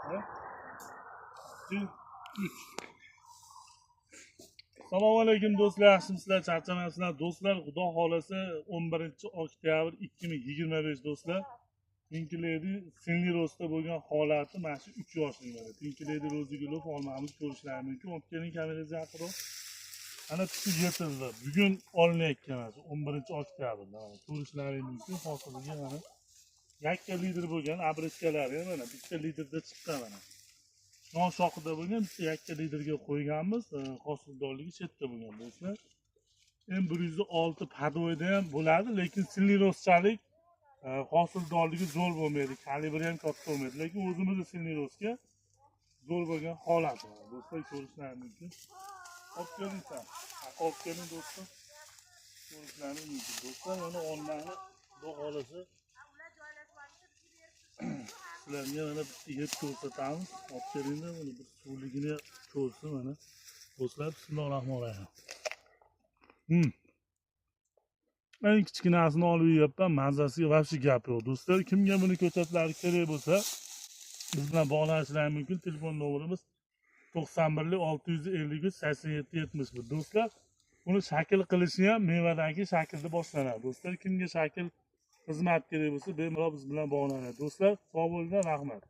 1, 2, 3. Assalomu alaykum do'stlar, yaxshimisizlar, charchamayapsizlar do'stlar. Xudo xolasa 11 oktyabr 2025 do'stlar. Pink Lady Sinli Rose'da bo'lgan holati mana shu 3 yoshli mana. Pink Lady Ro'zigulov olmamiz ko'rishlari mumkin. Olib keling kamerangizni yaqinroq. Ana tutib yetildi. Bugun olinayotgan mana shu 11 oktyabrda mana ko'rishlari mumkin. Hosiliga mana yakka lider bo'lgan обрезка lari mana bitta liderda chiqqan mana. Non shoxida bo'lgan bitta yakka liderga qo'yganmiz. Hosildorligi chetda bo'lgan do'stlar. M106 подвой da ham bo'ladi, lekin Silliroschalik hosildorligi zo'r bo'lmaydi, kalibri ham katta bo'lmaydi, lekin o'zimizni Silliroska zo'r bo'lgan holati mana do'stlar, ko'rishlari mumkin. Olib keling san. Olib keling do'stlar. Ko'rishlari mumkin do'stlar. Mana olmani xudo xohlasa sizlarga mana bitta yeb ko'rsatamiz. Olib kelinglar, buni bir suvligini ko'rsin mana. Do'stlar, bismillahirrohmanirrohim. Eng kichkinasini olib yeyapman, mazasiga вообще gap yo'q. Do'stlar, kimga buni ko'chatlari kerak bo'lsa, biz bilan bog'lanishlari mumkin. Telefon nomerimiz 91 653 87 71. Do'stlar, buni shakl qilishi ham mevadan keyin shaklda boshlanadi. Do'stlar, kimga shakl xizmat kerak bo'lsa, bemalol biz bilan bog'lanadi. Do'stlar, sog' bo'linglar, rahmat.